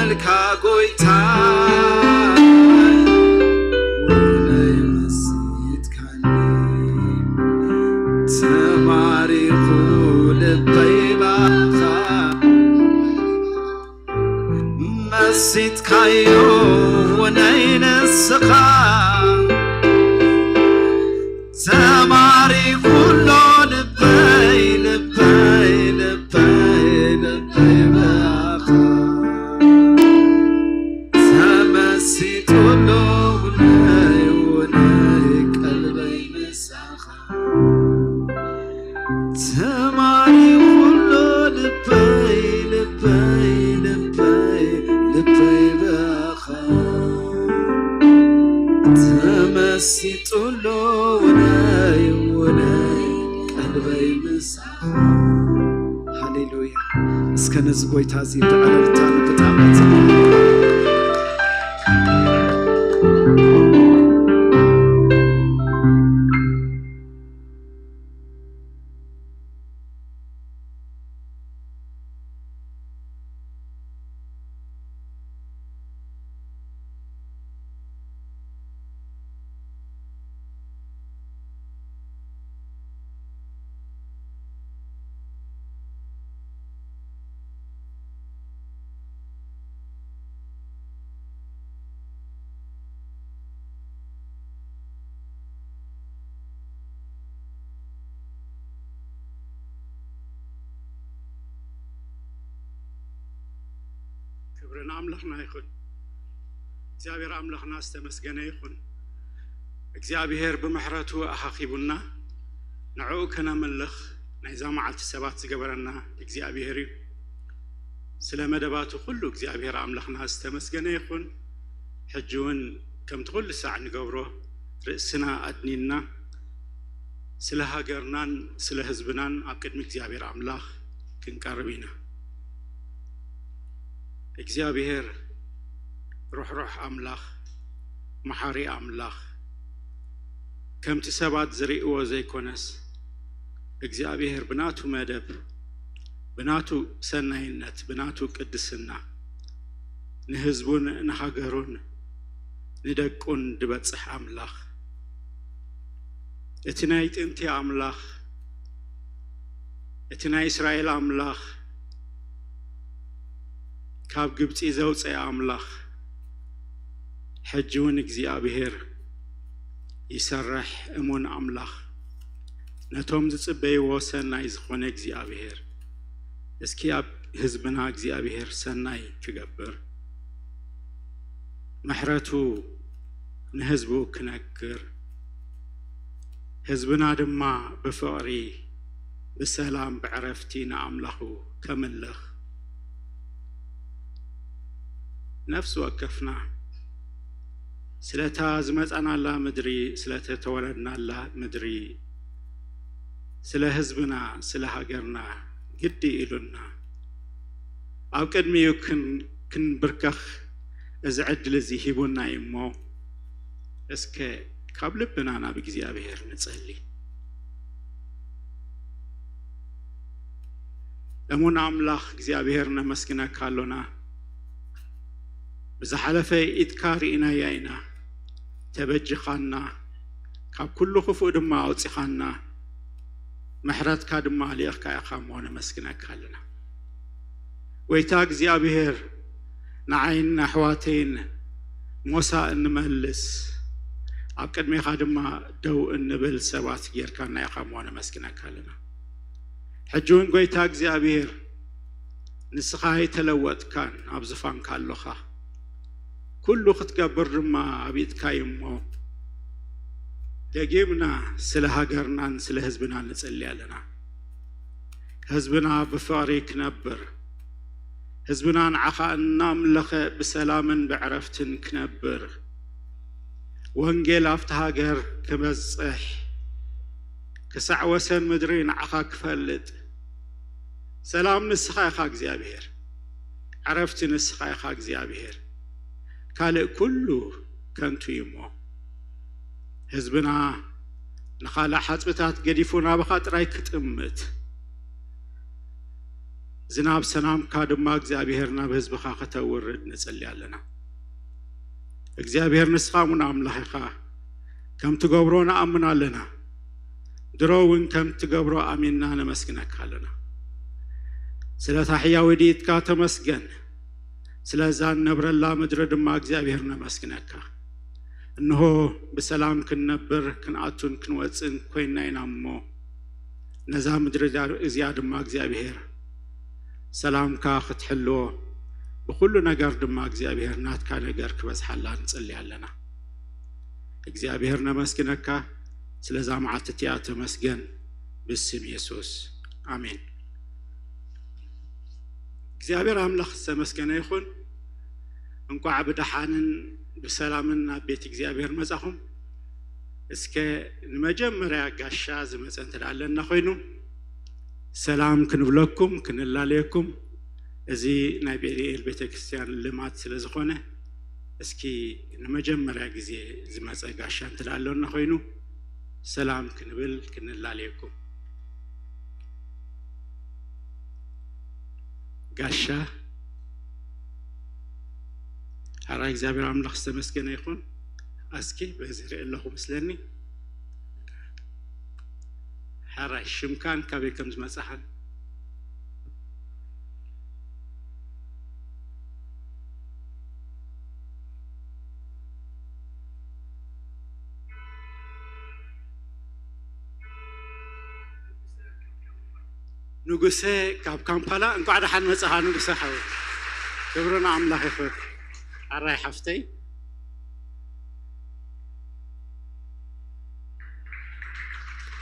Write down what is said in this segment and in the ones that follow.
ልካ ጎይታ ውነይ መሲጥካኒ፣ ተማሪኹ ልበይ ባኻ። መሲጥካዮ ውነይ ንስኻ፣ ተማሪኹ ኣሎ ልበይ፣ ልበይ፣ ልበይ፣ ልበይ ባኻ። ተመሲጡ ኣሎ ውነይ፣ ውነይ ቀልበይ ምሳኻ። ተማሪኹ ኣሎ ልበይ፣ ልበይ፣ ልበይ፣ ልበይ ብኣኻ። ተመሲጡ ኣሎ ውነይ፣ ውነይ ቀልበይ ምሳኻ። ሃሌሉያ። እስከ ነዚ ጎይታ እዚ ብዕልልታን ብጣዕምን ክብሪ ንኣምላኽና ይኹን። እግዚኣብሔር ኣምላኽና ዝተመስገነ ይኹን። እግዚኣብሔር ብምሕረቱ ኣኻኺቡና ንዕኡ ከነምልኽ ናይዛ መዓልቲ ሰባት ዝገበረና እግዚኣብሔር እዩ። ስለ መደባቱ ኩሉ እግዚኣብሔር ኣምላኽና ዝተመስገነ ይኹን። ሕጂ እውን ከምቲ ኩሉ ሳዕ ንገብሮ ርእስና ኣድኒና ስለ ሃገርናን ስለ ህዝብናን ኣብ ቅድሚ እግዚኣብሔር ኣምላኽ ክንቀርብ ኢና። እግዚኣብሔር ርሕሩሕ ኣምላኽ፣ መሓሪ ኣምላኽ፣ ከምቲ ሰባት ዝርእይዎ ዘይኮነስ፣ እግዚኣብሔር ብናቱ መደብ፣ ብናቱ ሰናይነት፣ ብናቱ ቅድስና ንህዝቡን ንሃገሩን ንደቁን ድበጽሕ ኣምላኽ፣ እቲ ናይ ጥንቲ ኣምላኽ፣ እቲ ናይ እስራኤል ኣምላኽ፣ ካብ ግብጺ ዘውጸአ ኣምላኽ፣ ሕጂ እውን እግዚኣብሔር ይሰርሕ፣ እሙን ኣምላኽ፣ ነቶም ዝጽበይዎ ሰናይ ዝኾነ እግዚኣብሔር፣ እስኪ ኣብ ህዝብና እግዚኣብሔር ሰናይ ክገብር፣ ምሕረቱ ንህዝቡ ክነግር፣ ህዝብና ድማ ብፍቕሪ፣ ብሰላም፣ ብዕረፍቲ ንኣምላኹ ከምልኽ። ነፍሲ ወከፍና ስለታ ዝመጻናላ ምድሪ፣ ስለተተወለድናላ ምድሪ፣ ስለ ህዝብና፣ ስለ ሃገርና ግዲ ኢሉና ኣብ ቅድሚኡ ክን-፣ ክንብርከኽ እዚ ዕድል እዚ ሂቡና እዩ እሞ፣ እስከ ካብ ልብና ናብ እግዚኣብሔር ንጸሊ። እሙን ኣምላኽ እግዚኣብሔር ነመስግነካ ኣሎና። ብዝሓለፈ ኢድካ ርኢናያ ኢና። ተበጅኻና፣ ካብ ኩሉ ክፉእ ድማ ኣውጺኻና፣ ምሕረትካ ድማ ኣሊእኽካ ኢኻ እሞ ነመስግነካ ኣለና። ጎይታ እግዚኣብሔር፣ ንዓይን ኣሕዋተይን ሞሳ እንመልስ፣ ኣብ ቅድሜኻ ድማ ደው እንብል ሰባት ጌርካና ኢኻ እሞ ነመስግነካ ኣለና። ሕጂ እውን ጎይታ እግዚኣብሔር፣ ንስኻ ኣይተለወጥካን፣ ኣብ ዝፋንካ ኣሎኻ። ኩሉ ክትገብር ድማ ኣብ ኢድካ እዩ እሞ፣ ደጊምና ስለ ሃገርናን ስለ ህዝብናን ንጸሊ ኣለና። ህዝብና ብፍቕሪ ክነብር፣ ህዝብና ንዓኻ እናምለኸ ብሰላምን ብዕረፍትን ክነብር፣ ወንጌል ኣብቲ ሃገር ክበጽሕ፣ ክሳዕ ወሰን ምድሪ ንዓኻ ክፈልጥ። ሰላም ንስኻ ኢኻ እግዚኣብሔር፣ ዕረፍቲ ንስኻ ኢኻ እግዚኣብሔር። ካልእ ኩሉ ከንቱ እዩ እሞ፣ ህዝብና ንኻልእ ሓጽብታት ገዲፉ ናባኻ ጥራይ ክጥምት፣ ዝናብ ሰላምካ ድማ እግዚኣብሔር ናብ ህዝብኻ ከተውርድ ንጽሊ ኣለና። እግዚኣብሔር ንስኻ እውን ኣምላኽ ኢኻ፣ ከም ትገብሮ ንኣምን ኣለና። ድሮ እውን ከም ትገብሮ ኣሚንና ነመስግነካ ኣለና። ስለታ ሕያው ኢድካ ተመስገን። ስለዛ ንነብረላ ምድሪ ድማ እግዚኣብሔር ነመስግነካ። እንሆ ብሰላም ክንነብር ክንኣቱን ክንወፅን ኮይንና ኢና እሞ፣ ነዛ ምድሪ እዚኣ ድማ እግዚኣብሔር ሰላምካ ክትሕልዎ፣ ብኹሉ ነገር ድማ እግዚኣብሔር ናትካ ነገር ክበዝሓላ ንጽሊ ኣለና። እግዚኣብሔር ነመስግነካ፣ ስለዛ መዓልቲ እቲኣ ተመስገን፣ ብስም የሱስ ኣሜን። እግዚኣብሔር ኣምላኽ ዝተመስገነ ይኹን። እንቋዕ ብደሓንን ብሰላምን ናብ ቤት እግዚኣብሔር መጻኹም። እስከ ንመጀመርያ ጋሻ ዝመጸ እንተ ደኣ ኣለና ኮይኑ፣ ሰላም ክንብለኩም፣ ክንላለየኩም፣ እዚ ናይ ቤት-፣ ቤተ ክርስቲያን ልማድ ስለ ዝኾነ፣ እስኪ ንመጀመርያ ግዜ ዝመጸ ጋሻ እንተ ደኣ ኣለና ኮይኑ፣ ሰላም ክንብል፣ ክንላለየኩም። ጋሻ፣ ሕራይ እግዚኣብሔር ኣምላኽ ዝተመስገነ ይኹን። እስኪ በዚ ርኢ ኣለኹ ምስለኒ። ሕራይ ሽምካን ካበይ ከም ዝመጻኻን። ንጉሰ ካብ ካምፓላ፣ እንኳዕ ደሓን መጻኻ ንጉሰ ሓወይ። ክብሪ ንኣምላኽ ይኹን። ኣራይ ሓፍተይ።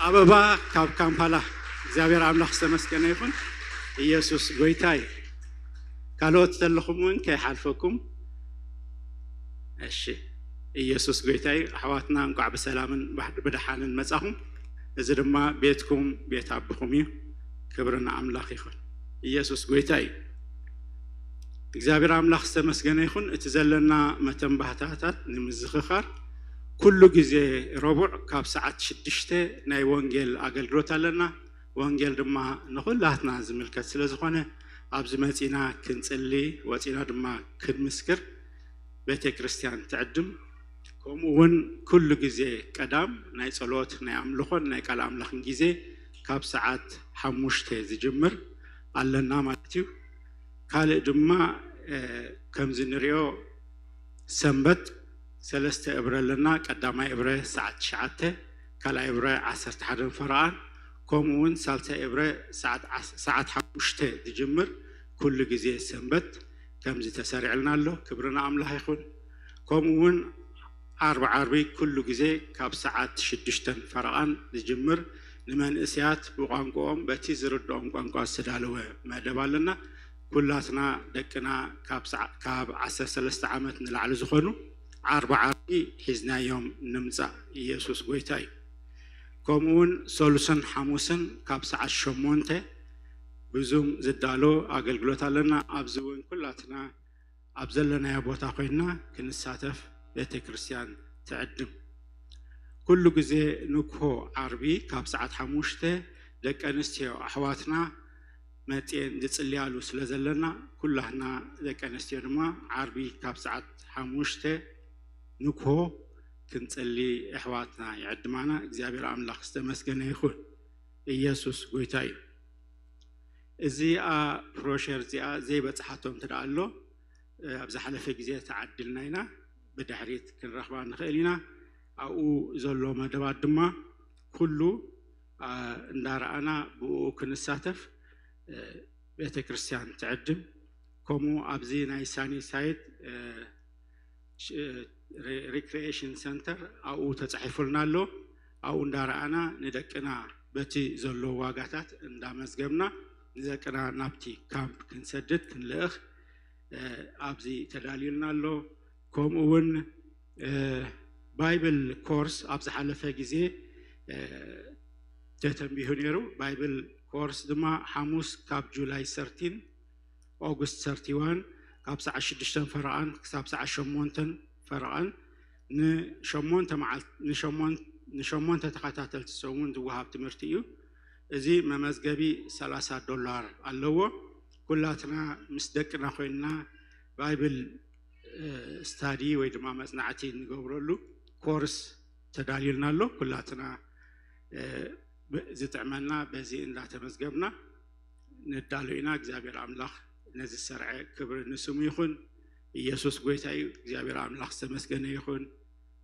ኣበባ ካብ ካምፓላ፣ እግዚኣብሔር ኣምላኽ ዝተመስገነ ይኹን። ኢየሱስ ጎይታ እዩ። ካልኦት ዘለኹም እውን ከይሓልፈኩም። እሺ፣ ኢየሱስ ጎይታ እዩ። ኣሕዋትና እንኳዕ ብሰላምን ባህ-፣ ብደሓንን መጻኹም። እዚ ድማ ቤትኩም፣ ቤት ኣቦኹም እዩ። ክብሪ ንኣምላኽ ይኹን። ኢየሱስ ጎይታ እዩ። እግዚኣብሔር ኣምላኽ ዝተመስገነ ይኹን። እቲ ዘለና መተንባህታታት ንምዝኽኻር፣ ኩሉ ግዜ ረቡዕ ካብ ሰዓት ሽዱሽተ ናይ ወንጌል ኣገልግሎት ኣለና። ወንጌል ድማ ንኹላትና ዝምልከት ስለ ዝኾነ፣ ኣብዚ መጺና ክንጽሊ፣ ወጺና ድማ ክንምስክር ቤተ ክርስቲያን ትዕድም። ከምኡ እውን ኩሉ ግዜ ቀዳም ናይ ጸሎት፣ ናይ ኣምልኾን ናይ ቃል ኣምላኽን ግዜ ካብ ሰዓት ሓሙሽተ ዝጅምር ኣለና ማለት እዩ። ካልእ ድማ፣ እ፣ ከምዚ ንሪኦ ሰንበት ሰለስተ እብረ ኣለና። ቀዳማይ እብረ ሰዓት ትሽዓተ፣ ካልኣይ እብረ ዓሰርተ ሓደን ፈረቓን፣ ከምኡ እውን ሳልሳይ እብረ ሰዓት ዓስ-፣ ሰዓት ሓሙሽተ ዝጅምር ኩሉ ግዜ ሰንበት ከምዚ ተሰሪዕልና ኣሎ። ክብሪ ንኣምላኽ ይኹን። ከምኡ እውን ዓርቢ ዓርቢ ኩሉ ግዜ ካብ ሰዓት ሽዱሽተን ፈረቓን ዝጅምር ንመንእሰያት ብቋንቋኦም በቲ ዝርድኦም ቋንቋ ዝተዳለወ መደብ ኣለና። ኩላትና ደቅና ካብ ሰዓ-፣ ካብ ዓሰርተ ሰለስተ ዓመት ንላዕሊ ዝኾኑ ዓርቢ ዓርቢ ሒዝናዮም ንምጻእ። ኢየሱስ ጎይታ እዩ። ከምኡ እውን ሰሉስን ሓሙስን ካብ ሰዓት ሸሞንተ ብዙም ዝዳሎ ኣገልግሎት ኣለና። ኣብዚ እውን ኩላትና ኣብ ዘለናዮ ቦታ ኮይንና ክንሳተፍ ቤተ ክርስቲያን ትዕድም። ኩሉ ግዜ ንግሆ ዓርቢ ካብ ሰዓት ሓሙሽተ ደቂ ኣንስትዮ ኣሕዋትና መጽየን ዝጽልያሉ ስለ ዘለና፣ ኩላህና ደቂ ኣንስትዮ ድማ ዓርቢ ካብ ሰዓት ሓሙሽተ ንግሆ ክንጽሊ ኣሕዋትና ይዕድማና። እግዚኣብሔር ኣምላኽ ዝተመስገነ ይኹን። ኢየሱስ ጎይታ እዩ። እዚኣ ብሮሸር እዚኣ ዘይበጽሓቶ እንተ ደኣ ኣሎ፣ እ፣ ኣብ ዝሓለፈ ግዜ ተዓዲልና ኢና፣ ብድሕሪት ክንረኽባ ንኽእል ኢና። ኣብኡ ዘሎ መደባት ድማ ኩሉ፣ ኣ፣ እንዳረኣና ብኡ ክንሳተፍ፣ እ፣ ቤተ ክርስቲያን ትዕድም። ከምኡ ኣብዚ ናይ ሳኒሳይድ፣ እ፣ ሽ-፣ ሪ-፣ ሪክሪኤሽን ሰንተር ኣብኡ ተጻሒፉልና ኣሎ። ኣብኡ እንዳረኣና ንደቅና በቲ ዘሎ ዋጋታት እንዳመዝገብና ንደቅና ናብቲ ካምፕ ክንሰድድ ክንልእኽ፣ እ፣ ኣብዚ ተዳልዩልና ኣሎ። ከምኡ እውን፣ እ፣ ባይብል ኮርስ ኣብ ዝሓለፈ ግዜ፣ እ፣ ተተንቢሁ ነይሩ። ባይብል ኮርስ ድማ ሓሙስ ካብ ጁላይ ሰርቲን ኦጉስት ሰርቲዋን ካብ ሰዓት ሽዱሽተን ፈረቓን ክሳብ ሰዓት ሸሞንተን ፈረቓን ንሸሞንተ መዓልት-፣ ንሸሞን-፣ ንሸሞንተ ተኸታተልቲ ሰሙን ዝወሃብ ትምህርቲ እዩ። እዚ መመዝገቢ ሰላሳ ዶላር ኣለዎ። ኩላትና ምስ ደቅና ኮይንና ባይብል እ፣ ስታዲ ወይ ድማ መጽናዕቲ እንገብረሉ ኮርስ ተዳልዩልና ኣሎ። ኩላትና እ፣ ብ- ዝጥዕመና በዚ እንዳተመዝገብና ንዳሎ ኢና። እግዚኣብሔር ኣምላኽ ነዚ ዝሰርዐ ክብሪ ንስሙ ይኹን። ኢየሱስ ጎይታ እዩ። እግዚኣብሔር ኣምላኽ ዝተመስገነ ይኹን።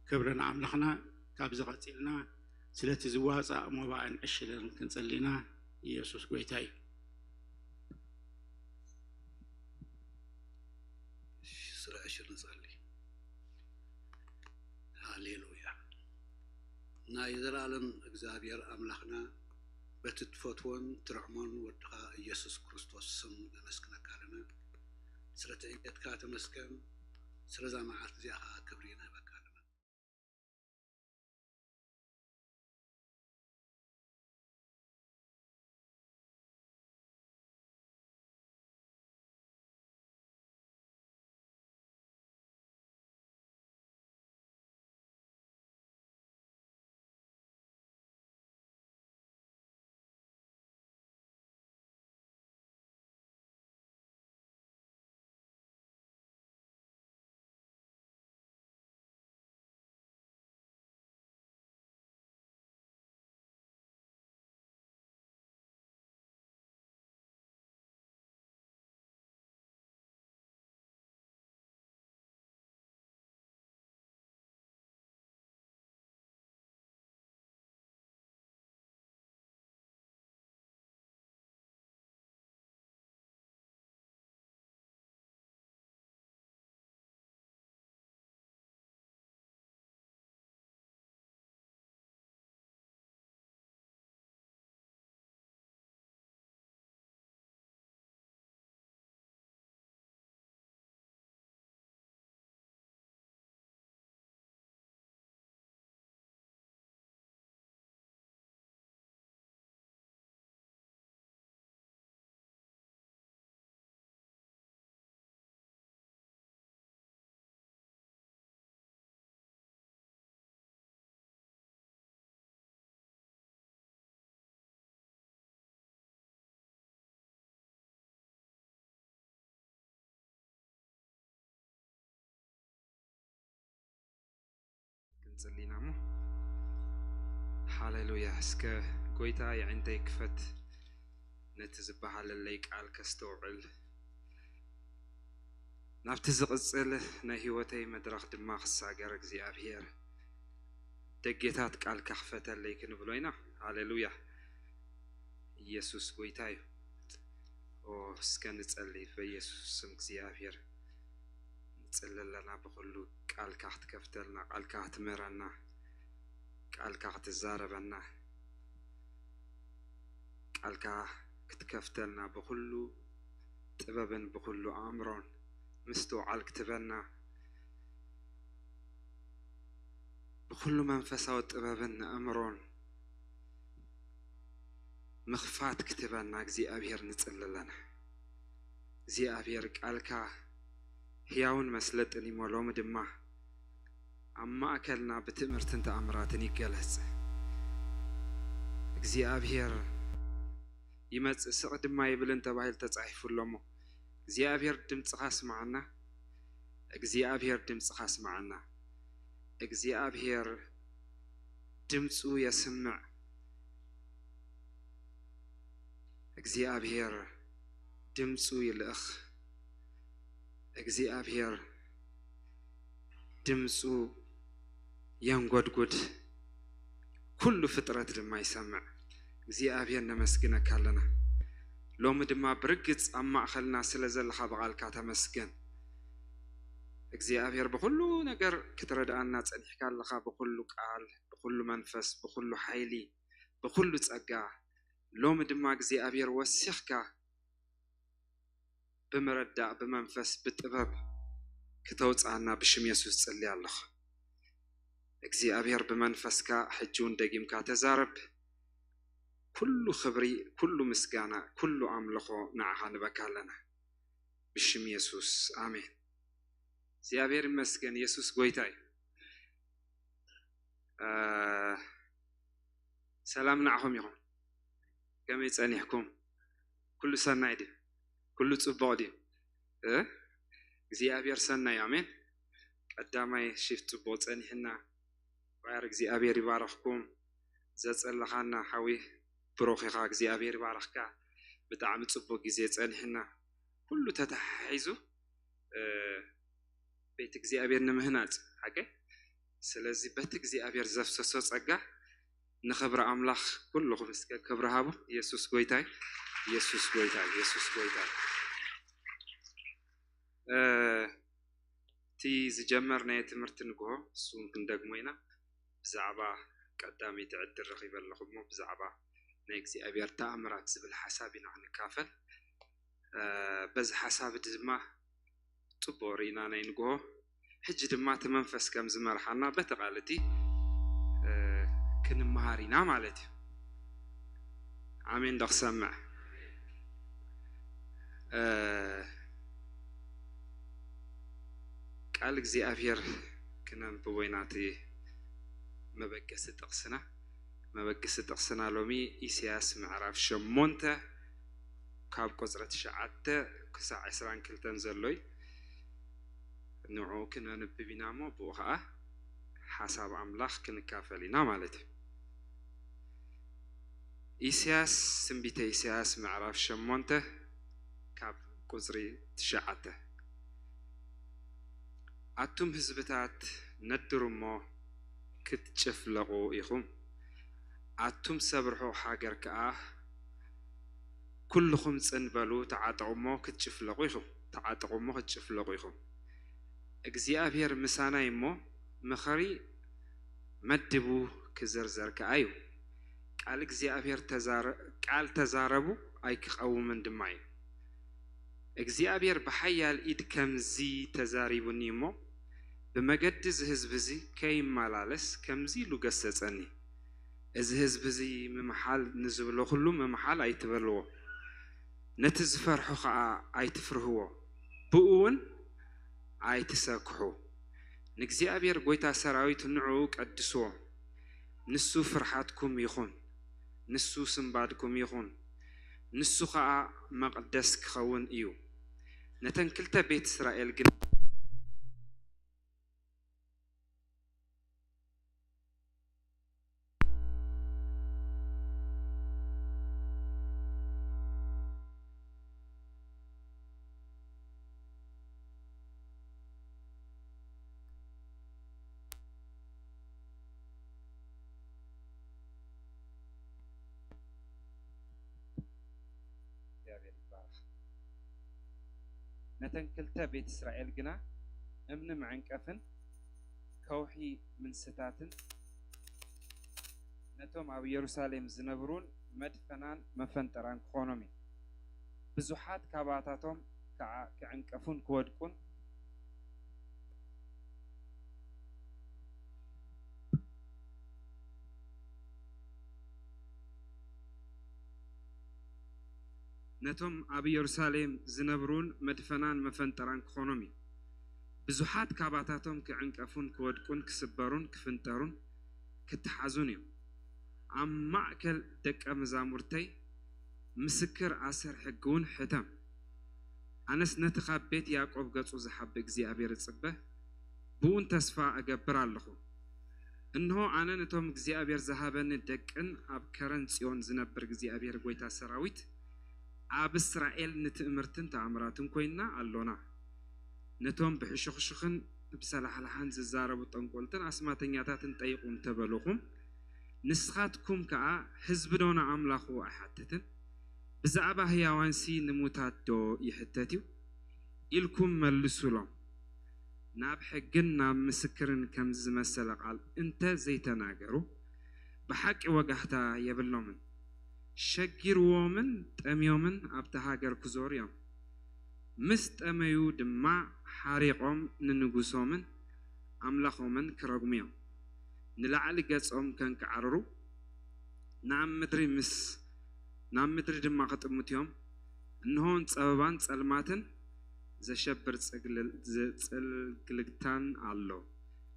ክብሪ ንኣምላኽና። ካብዚ ቀጺልና ስለቲ ዝዋጻእ መባእን ዕሽልን ክንጽሊ ኢና። ኢየሱስ ጎይታ እዩ። ስለ ዕሽር ንጸሊ። ሃሌሉያ። ናይ ዘላለም እግዚኣብሔር ኣምላኽና፣ በቲ ትፈትዎን ትርዕሞን ወድኻ ኢየሱስ ክርስቶስ ስም ነመስግነካ ኣለና። ስለቲ ዕብየትካ ተመስገን፣ ስለዛ መዓልቲ እዚኣ ኸዓ ክብሪ ንህበካ ኣለና። ክንጽሊ ኢና እሞ። ሃሌሉያ። እስከ ጎይታ የዒንተይ ክፈት፣ ነቲ ዝበሃለለይ ቃል ከስተውዕል፣ ናብቲ ዝቕጽል ናይ ህይወተይ መድረኽ ድማ ክሳገር እግዚኣብሔር ደጌታት ቃልካ ክፈተለይ ክንብሎ ኢና። ሃሌሉያ። ኢየሱስ ጎይታ እዩ። ኦ፣ እስከ ንጸሊ በኢየሱስ ስም እግዚኣብሔር። ንጽሊ ኣለና ብኹሉ ቃልካ ክትከፍተልና፣ ቃልካ ክትምህረና፣ ቃልካ ክትዛረበና፣ ቃልካ ክትከፍተልና ብኹሉ ጥበብን ብኹሉ ኣእምሮን ምስትውዓል ክትበና ብኹሉ መንፈሳዊ ጥበብን ኣእምሮን ምኽፋት ክትህበና እግዚኣብሔር ንጽሊ ኣለና። እግዚኣብሔር ቃልካ ሕያውን መስለጥን እሞ ሎሚ ድማ ኣብ ማእከልና ብትእምርትን ተኣምራትን ይገለጽ። እግዚኣብሔር ይመጽእ ስቕ ድማ ይብልን ተባሂሉ ተጻሒፉ ኣሎ እሞ እግዚኣብሔር ድምጽኻ ስምዓና። እግዚኣብሔር ድምጽኻ ስምዓና። እግዚኣብሔር ድምጹ የስምዕ። እግዚኣብሔር ድምጹ ይልእኽ። እግዚኣብሔር ድምጹ የንጎድጉድ፣ ኩሉ ፍጥረት ድማ ይሰምዕ። እግዚኣብሔር ነመስግነካ ኣለና። ሎሚ ድማ ብርግጽ ኣብ ማእኸልና ስለ ዘለኻ ብቓልካ ተመስገን። እግዚኣብሔር ብኹሉ ነገር ክትረድኣና ጸኒሕካ ኣለኻ፣ ብኹሉ ቃል፣ ብኹሉ መንፈስ፣ ብኹሉ ሓይሊ፣ ብኹሉ ጸጋ። ሎሚ ድማ እግዚኣብሔር ወሲኽካ ብምርዳእ፣ ብመንፈስ፣ ብጥበብ ክተውፅኣና ብሽም የሱስ ጽሊ ኣለኹ። እግዚኣብሔር ብመንፈስካ ሕጂ እውን ደጊምካ ተዛረብ። ኩሉ ክብሪ፣ ኩሉ ምስጋና፣ ኩሉ ኣምልኾ ንዓኻ ንበካ ኣለና ብሽም የሱስ ኣሜን። እግዚኣብሔር ይመስገን። የሱስ ጎይታ እዩ። እ፣ ሰላም ንዓኹም ይኹን። ከመይ ጸኒሕኩም? ኩሉ ሰናይ ድዩ? ኩሉ ጽቡቕ ድዩ? እ እግዚኣብሔር ሰናይ ኣሜን። ቀዳማይ ሽፍት ጽቡቕ ጸኒሕና። ቋየር እግዚኣብሔር ይባረኽኩም። ዘጸለኻና ሓዊ ብሩኽ ኢኻ፣ እግዚኣብሔር ይባረኽካ። ብጣዕሚ ጽቡቕ ግዜ ጸኒሕና። ኩሉ ተተሓሒዙ ቤት እግዚኣብሔር ንምህናጽ ሓቀ። ስለዚ በቲ እግዚኣብሔር ዘፍሰሶ ጸጋ ንኽብሪ ኣምላኽ ኩልኹም እስከ ክብሪ ሃቡ። ኢየሱስ ጎይታይ፣ ኢየሱስ ጎይታይ፣ ኢየሱስ ጎይታይ። እቲ ዝጀመርናዮ ትምህርቲ ንግሆ እሱ ክንደግሞ ኢና። ብዛዕባ ቀዳመይቲ ዕድል ረኺበ ኣለኹ እሞ ብዛዕባ ናይ እግዚኣብሔር ተኣምራት ዝብል ሓሳብ ኢና ክንካፈል። በዚ ሓሳብ ድማ ጽቡቕ ርኢና ናይ ንግሆ። ሕጂ ድማ እቲ መንፈስ ከም ዝመርሓና በቲ ቃል እቲ ክንመሃር ኢና ማለት እዩ። ኣሜን ዶ ክሰምዕ? ቃል እግዚኣብሔር ክነንብቦ ኢና። እቲ መበገሲ ጥቕስና መበገሲ ጥቕስና ሎሚ ኢሳያስ ምዕራፍ ሸሞንተ ካብ ቁፅሪ ትሽዓተ ክሳዕ ዕስራን ክልተን ዘሎ እዩ። ንዑ ክነንብብ ኢና እሞ ብኡ ከዓ ሓሳብ ኣምላኽ ክንካፈል ኢና ማለት እዩ። ኢሳያስ ትንቢተ ኢሳያስ ምዕራፍ ሸሞንተ ካብ ቁፅሪ ትሽዓተ። ኣቱም ህዝብታት ነድሩ እሞ ክትጭፍለቑ ኢኹም፣ ኣቱም ሰብ ርሑቕ ሃገር ከኣ ኩልኹም ጽን በሉ፣ ተዓጠቑ እሞ ክትጭፍለቑ ኢኹም፣ ተዓጠቑ እሞ ክትጭፍለቑ ኢኹም። እግዚኣብሔር ምሳና እዩ እሞ ምኽሪ መድቡ ክዝርዘር ከኣ እዩ። ቃል እግዚኣብሔር ተዛረ-፣ ቃል ተዛረቡ ኣይክቐውምን ድማ እዩ። እግዚኣብሔር ብሓያል ኢድ ከምዚ ተዛሪቡኒ እሞ ብመገዲ እዚ ህዝቢ እዚ ከይመላለስ ከምዚ ኢሉ ገሰጸኒ። እዚ ህዝቢ እዚ ምምሓል ንዝብሎ ኩሉ ምምሓል ኣይትበልዎ፣ ነቲ ዝፈርሖ ኸኣ ኣይትፍርህዎ፣ ብኡ እውን ኣይትሰክሑ። ንእግዚኣብሔር ጐይታ ሰራዊት ንዕኡ ቀድስዎ፣ ንሱ ፍርሓትኩም ይኹን፣ ንሱ ስንባድኩም ይኹን፣ ንሱ ኸኣ መቕደስ ክኸውን እዩ። ነተን ክልተ ቤት እስራኤል ግን እግዚኣብሔር ይባረኽ። ነተን ክልተ ቤት እስራኤል ግና እምኒ መዐንቀፍን ከውሒ ምንስታትን ነቶም ኣብ ኢየሩሳሌም ዝነብሩን መድፈናን መፈንጠራን ክኾኖም እዩ። ብዙሓት ካባታቶም ከዓ ክዕንቀፉን ክወድቁን ነቶም ኣብ ኢየሩሳሌም ዝነብሩን መድፈናን መፈንጠራን ክኾኖም እዩ። ብዙሓት ካባታቶም ክዕንቀፉን ክወድቁን ክስበሩን ክፍንጠሩን ክተሓዙን እዮም። ኣብ ማእከል ደቀ መዛሙርተይ ምስክር ኣሰር ሕጊ እውን ሕተም። ኣነስ ነቲ ካብ ቤት ያዕቆብ ገጹ ዝሓቢ እግዚኣብሔር እጽበ፣ ብኡን ተስፋ እገብር ኣለኹ። እንሆ ኣነ ነቶም እግዚኣብሔር ዝሃበኒ ደቅን ኣብ ከረን ጽዮን ዝነብር እግዚኣብሔር ጐይታ ሰራዊት ኣብ እስራኤል ንትእምርትን ተኣምራትን ኮይንና ኣሎና። ነቶም ብሕሹኽሹኽን ብሰላሕላሕን ዝዛረቡ ጠንቆልትን ኣስማተኛታትን ጠይቑ እንተበልኹም፣ ንስኻትኩም ከኣ ህዝቢ ዶ ንኣምላኹ ኣይሓትትን? ብዛዕባ ህያዋንሲ ንሙታት ዶ ይሕተት እዩ? ኢልኩም መልሱሎም። ናብ ሕግን ናብ ምስክርን ከምዚ ዝመሰለ ቃል እንተ ዘይተናገሩ፣ ብሓቂ ወጋሕታ የብሎምን። ሸጊርዎምን ጠምዮምን ኣብታ ሃገር ክዞሩ እዮም። ምስ ጠመዩ ድማ ሓሪቖም ንንጉሶምን ኣምላኾምን ክረግሙ እዮም። ንላዕሊ ገጾም ከንቃዕርሩ፣ ናብ ምድሪ ምስ፣ ናብ ምድሪ ድማ ክጥምቱ እዮም። እንሆ ጸበባን ጸልማትን ዘሸብር ጽግልል-፣ ዘ-፣ ጽልግልግታን ኣሎ።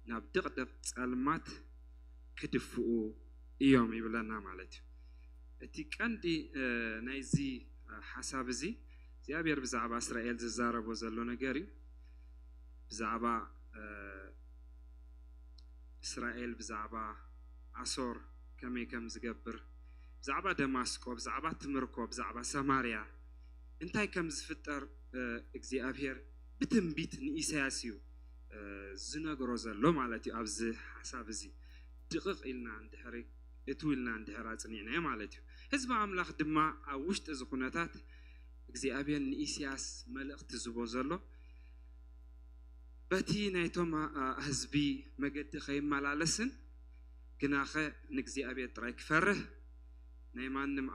ናብ ድቕድቕ ጸልማት ክድፍኡ እዮም ይብለና ማለት እዩ። እቲ ቀንዲ፣ እ፣ ናይዚ፣ እ፣ ሓሳብ እዚ እግዚኣብሔር ብዛዕባ እስራኤል ዝዛረቦ ዘሎ ነገር እዩ። ብዛዕባ እስራኤል፣ ብዛዕባ ኣሶር ከመይ ከም ዝገብር፣ ብዛዕባ ደማስቆ፣ ብዛዕባ ትምርኮ፣ ብዛዕባ ሰማርያ እንታይ ከም ዝፍጠር እግዚኣብሔር ብትንቢት ንኢሳያስ እዩ ዝነግሮ ዘሎ ማለት እዩ። ኣብዚ ሓሳብ እዚ ድቕቕ ኢልና እንድሕር እትው ኢልና እንድሕር ኣጽኒዕናዮ ማለት እዩ። ህዝቢ ኣምላኽ ድማ ኣብ ውሽጢ እዚ ኩነታት እግዚኣብሔር ንኢሳያስ መልእኽቲ ዝቦ ዘሎ በቲ ናይቶም ህዝቢ መገዲ ከይመላለስን ግናኸ ንእግዚኣብሔር ጥራይ ክፈርህ ናይ ማንም